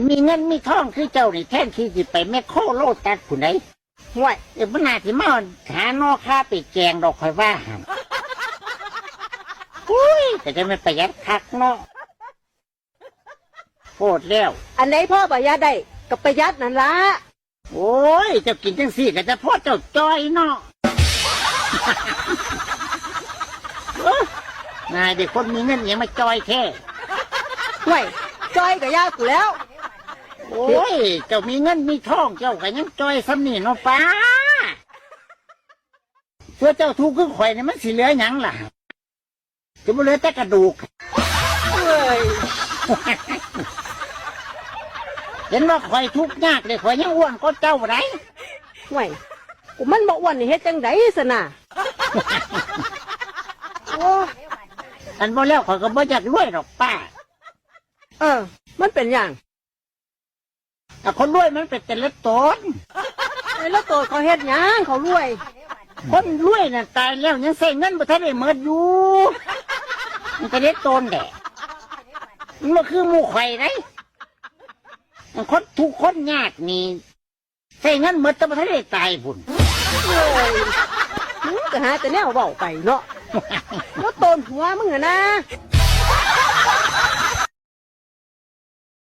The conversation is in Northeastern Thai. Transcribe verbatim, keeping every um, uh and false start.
มีเงินมีทองคือเจ้านี่ แทนที่สิไปแมคโครโลตัสพุ้นได๋ ห่วย เอ้ย มันน่าสิมาหาหน่อข่าไปแกงดอก ข่อยว่าหั่น อุ้ย ก็จะแม่นประหยัดคักเนาะ โพดแล้ว อันใดพอประหยัดได้ก็ประหยัดนั่นล่ะ โอ้ย เจ้ากินจั่งซี้ก็จะพอเจ้าจ่อยเนาะ เอ้อ นายเด็กคนมีเงินอิหยังมาจ่อยแท้ ห่วย จ่อยก็อย่ากูแล้ว โอ้ย เจ้ามีเงินมีทองเจ้าก็ยังจ่อยส่ำนี้เนาะ ป้า เพื่อเจ้าทุกข์คือข่อยนี่มันสิเหลือหยังล่ะ สิบ่เหลือแต่กระดูก เอ้ย เห็นว่าข่อยทุกข์ยากเลย ข่อยยังอ้วนกว่าเจ้าได๋ ห่วย กูมันบ่อ้วนนี่เฮ็ดจั่งใด๋ซะน่ะ โอ้ อันบ่แล้วข่อยก็บ่อยากรวยดอกป้า เออ มันเป็นหยัง อ่ะ คนรวยมันเป็นแต่ละตน แต่ละตนเขาเฮ็ดหยังเขารวย คนรวยน่ะตายแล้วยังใช้เงินบ่ทันได้หมดอยู่ มันแต่ละตนแหละ มันบ่คือหมู่ข่อยได๋ คนทุกข์คนยากนี่ ใช้เงินหมดแต่บ่ทันได้ตายพุ้น เอ้ย มึงก็หาแต่แนวเว้าไปเนาะ แล้วตนหัวมึงหั่นนะ